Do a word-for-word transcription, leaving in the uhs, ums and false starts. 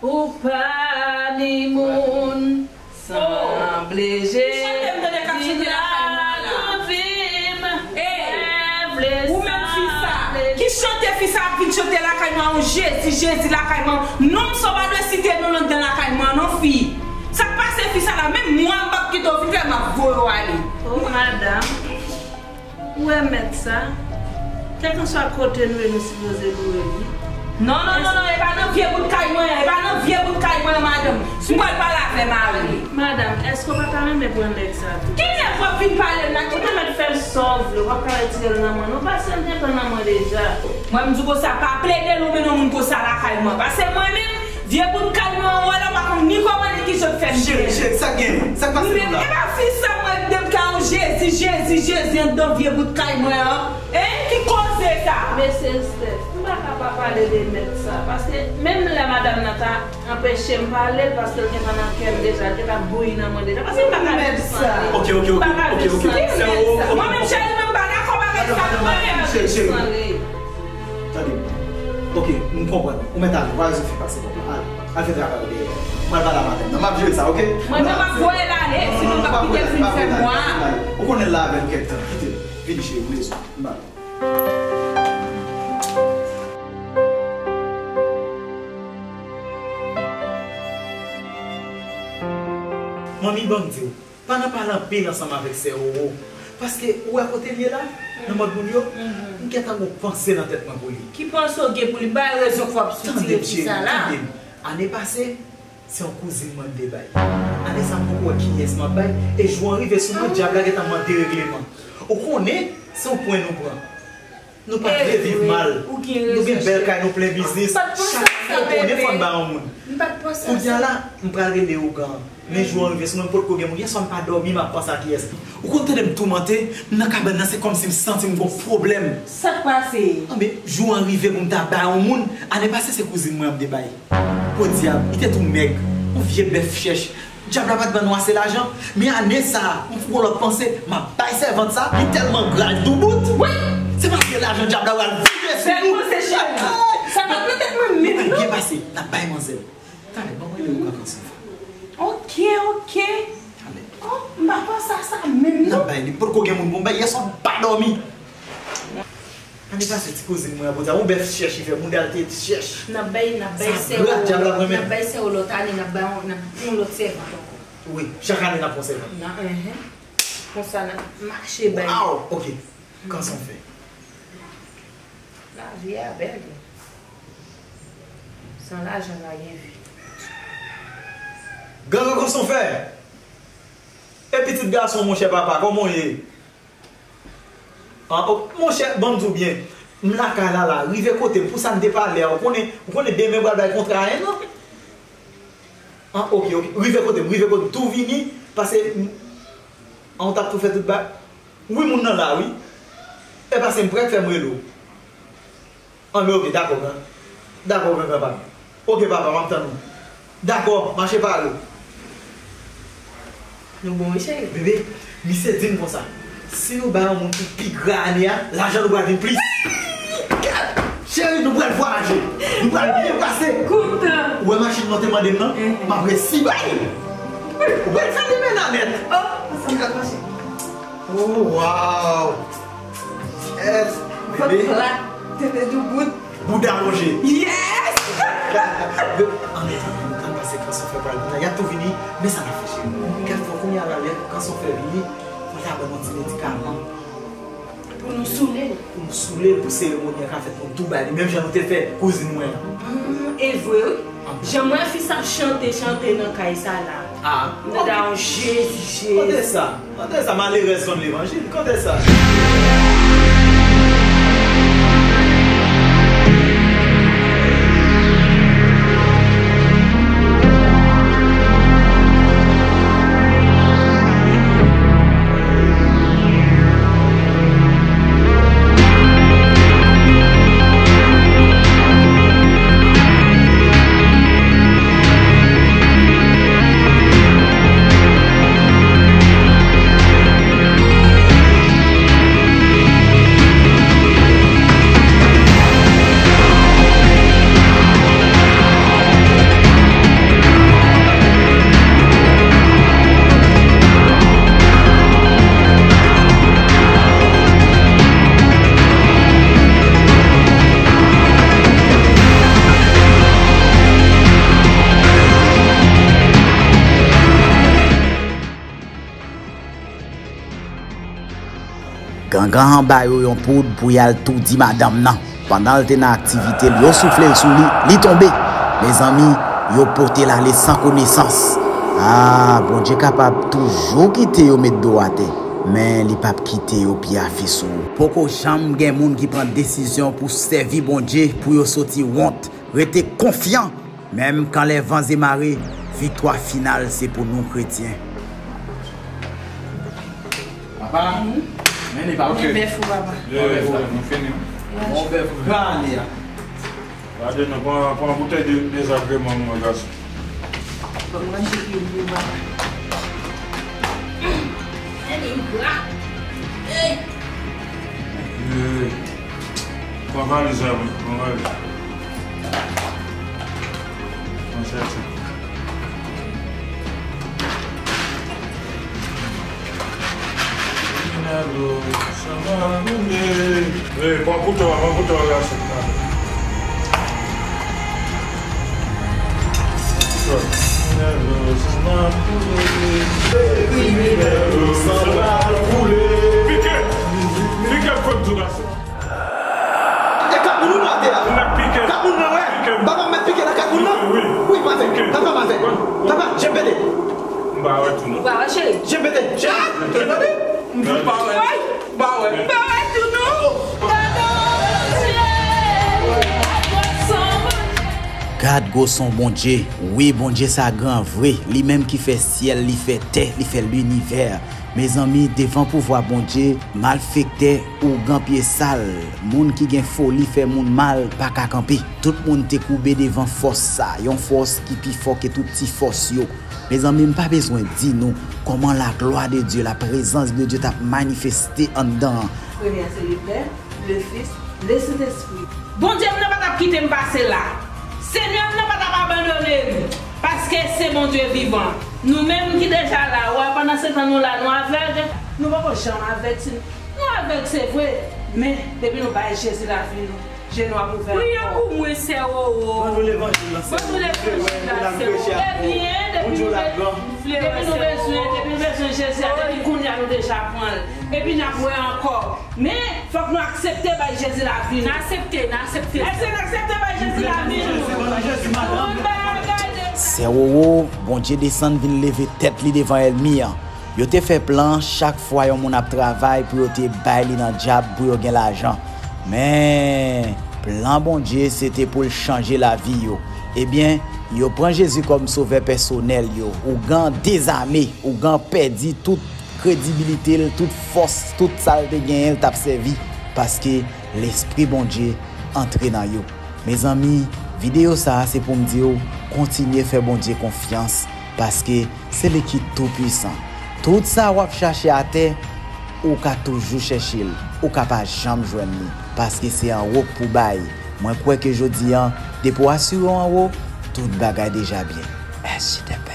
Ou pa ni moun sanble Jezi la nan vi m. Hey, ou menm fi sa, ki chante fi sa ap vin chante lakay mwen, yon Jezi, Jezi lakay mwen. Non, m sa w pa dwe site non l anndan lakay mwen, non, fi. Sa k pase fi sa la, menm mwen m p ap kite w vin fè, m ap voye w ale. O madanm. Ou wè mèt sa? Kèlkanswa kote nou ye, nou sipoze lwe li. Non, non, non, non, e pa nan vye bout kay mwen an, e pa nan vye bout kay mwen an, madanm. M pral pale avè mari m. Madanm, èske w pa ta renmen pran nèg sa tou? Ki nèg w ap vin pale m la? Ki nèg? Ou ta mèt fè l sa w vle, w ap ka retire l nan men nou, paske l gentan nan men deja. Mwen, m di w konsa, pa plede lonmen nan moun konsa lakay mwen, paske mwen menm, vye bout kay mwen an, wè la, m pa konn ni kòman ni kijan w fè m jere. Cheri, cheri, sa k gen? Sa k pase la? E pa fi sa mwen, depi ka yon Jezi, Jezi, Jezi anndan vye bout kay mwen an. Hein? Ki koze sa? Mesye Steph, m pa ka pa pale de mèt sa, paske menm lè madanm nan ta anpeche m pale l, paske l gentan nan kè m deja, l gentan bouyi nan mwen deja, paske m pa ka viv san li. Ok, ok, ok, ok, ok. Mwen menm, cheri, mwen m pa dakò bagay sa, mwen. Cheri, cheri. Tande m. Ok, m konprann. Ou mèt ale, ou pa bezwen fè pase kòb la. Al, al fè travay ou dèyè. Mwen al pale a madanm nan. M ap jere sa, ok? Mwen menm m ap voye l ale, sinon m p ap kite l vin fè mwa. Ou konnen l la avè m kèk tan. Kite l. Vini, cheri, m bezwen. M ale. Manmi, ban m di w. Pa nan pale anpil ansanm avèk sè Roro. Paske ou wè kote l ye la, nan mòd moun yo, m gentan gon panse nan tèt mwen pou li. Ki panse w gen pou li? Bay rezon k fè w ap soutire fi sa la. Tande m, cheri, tande m. Ane pase, se yon kouzin mwen m te bay. Ane sa, m poko wè kiyès m ap bay, e jou an rive sou mwen, dyab la gentan mande regleman. Ou konnen, se yon pwen nou pran. Nou pa vle viv mal. Nou gen bèl kay, nou plen biznis. Chak fwa nou konnen fò n bay yon moun. Kounye a la, m pral rele ougan an. Men jou an rive sou mwen, m potko gen moun. Yèswa m pa dòmi, m ap panse a kiyès. Ou konn tande m toumante, m nan kabann nan, se kòmsi m santi m gon pwoblèm. Sa k pase? Anben, jou an rive pou m ta bay yon moun. Ane pase se kouzin mwen an m te bay. Podyab, li te tou mèg. Yon vye bèf chèch. Dyab la pa t ban nou ase lajan, men ane sa a, m fè yon lòt panse, m ap bay sèvant sa, li tèlman gra, l doubout. Wi! Se paske lajan dyab la pral vide sou nou. Bèl panse, cheri. Sa pa nan tèt mwen menm, non. Byen pase, n ap bay manzèl. Talè, ban mwen de ou kankan san fè. Ok, ok. Talè. Oh, m pa panse a sa menm, non. N ap bay li, potko gen moun pou m bay, yèswa m pa dòmi. Ane pase ti kouzin mwen an, podyab, yon bèf chèch li fè, mouda l te chèch. N ap bay, n ap bay sè Roro, n ap bay sè Roro lòt ane, n ap bay yon, n ap yon lòt sèvant ankò. Wi, chak ane n ap pran sèvant. Nan, enhen. Konsa n ap mache bay. Waw, ok. Kanson fè. Lavi a bèl. San lajan pa gen vi. Gangan, kanson fè. E pitit gason, monchè papa, kòman w ye? Ah, oh, monchè, ban m di w byen, m lakay la la, rive kote m, pou sa n te pale a, ou konnen, ou konnen demen pral bay kontra en an. Ah, ok, ok, rive kote m, rive kote m, tou vini, pase m, ah, ou t ap tou fè tout bagay. Wi, moun nan la, wi. E pase m prèt fè m rele w. Anben, ok, dakò, gran. Dakò, gran, gran pa m. Ok, papa, m ap tann ou. Dakò, mache pare. Nou bon, wi, cheri. Bebe, misye di m konsa, si nou bay yon moun ki pi gra ane a, lajan nou pral vin plis. Cheri, nou pral vwayaje. Nou pral byen pase. Kontan. Ou wè machin nou te mande m nan? M ap resi bay. Ou pral fè li mennanèt. Oh, sa m pral mache. Oh, wow. Yes, bebe. Vant plat, tete doubout. Bouda lonje. Yes! Ann, ann, ann pase kanson fè pral vini. Y ap tou vini, men sa n ap fè, cheri. Kèk fwa kounye a la, lè kanson fè vini, fò ta ban nou ti medikaman. Pou nou soule l. Pou nou soule l, pou seremoni an ka fèt, pou nou tou bay li, menm jan nou te fè kouzin mwen an. Hmm, e vre, wi. Jan m wè fi sa ap chante, chante nan kay sa la. Ah. M tande a yon Jezi, Jezi. Kote sa? Kote sa? Malerèz konn levanjil. Kote sa? Ganhan ba yo yon poud pou y al toudi madanm nan. Pandan l te nan aktivite l, yo soufle l sou li, li tonbe. Mezanmi, yo pote l ale san konesans. A, Bondye kapab toujou kite yo met do atè, men li p ap kite yo pye afe sou ou. Poko janm gen moun ki pran desizyon pou sèvi Bondye pou yo soti wont. Rete konfyan, menm quand les vents et marées, viktwa final se pou nou kretyen. Papa, men li pa. Bon bèf ou, papa. Bon bèf ou, papa. Bon bèf ou, papa. Gade non, pran, pran boutèy de, dezagreman mwen, gason. Bon, mwen cheri, li papa. Hey, li gra. Hey. Pran valiz la, wi. Pran valiz. Pran chèche. Ey, pran kouto a, pran kouto a, gason. Pike! Pike m konn tou, gason. E kat moun ou nan atè a? M mèt pike. Kat moun nan, wè. Pike m. Papa m mèt pike nan kat moun nan? Wi. Wi, maten. Pike. Papa, maten. Papa, je m pete. M pa wè tou non. M pa wè, cheri. Je m pete. Cheri, je m pete. M pa wè. Wi. M pa wè. M pa wè tou non. Gade gwo son Bondye. Gade gwo son Bondye. Wi, Bondye sa gran vre. Li menm ki fè syèl, li fè tè, li fè linivè. Mezanmi, devan pouvwa Bondye, malfektè, ougan pye sal, moun ki gen foli fè moun mal pa ka kanpe. Tout moun te koube devan fòs sa, yon fòs ki pi fò ke tout ti fòs yo. Mezanmi, m pa bezwen di nou kòman laglwa de Dye, la prezans de Dye t ap manifeste anndan an. Premye se le Pè, le Fis, le Sentespri. Bondye m nan pa t ap kite m pase la. Senyè m nan pa t ap abandone m. Paske se Bondye vivan. Nou menm ki deja la, ou wè, pandan se tan nou la, nou avèg. Nou poko janm avèg, si nou avèg, se vre. Men, depi nou bay Jezi lavi nou, je nou ap ouvè ankò. Priye pou mwen, sè Wowo. Ban nou levanjil la, sè Wowo. Ban nou levanjil la, sè Wowo. Ebyen, depi nou bezwen, depi nou bezwen Jezi a, depi kounye a nou deja pran l. Epi n ap wè ankò. Men, fòk nou aksepte bay Jezi lavi nou. N aksepte, n aksepte. Èske n aksepte bay Jezi lavi nou? Tout bagay deja. Sè Wowo, Bondye desann vin leve tèt li devan ènmi an. Yo te fè plan chak fwa yon moun ap travay pou yo te bay li nan djab pou yo gen lajan. Men, plan Bondye se te pou l chanje lavi yo. Ebyen, yo pran Jezi kòm sovè pèsonèl yo. Ougan dezame, ougan pèdi tout kredibilite l, tout fòs, tout sa l te genyen, l t ap sèvi, paske Lespri Bondye antre nan yo. Mezanmi, videyo sa a se pou m di w, kontinye fè Bondye konfyans, paske se li ki tou pwisan. Tout sa w ap chache atè, ou ka toujou chèche l, ou ka pa janm jwenn li, paske se anwo k pou bay. Mwen kwè ke jodi a, depi w asire w anwo, tout bagay deja byen. S J D P.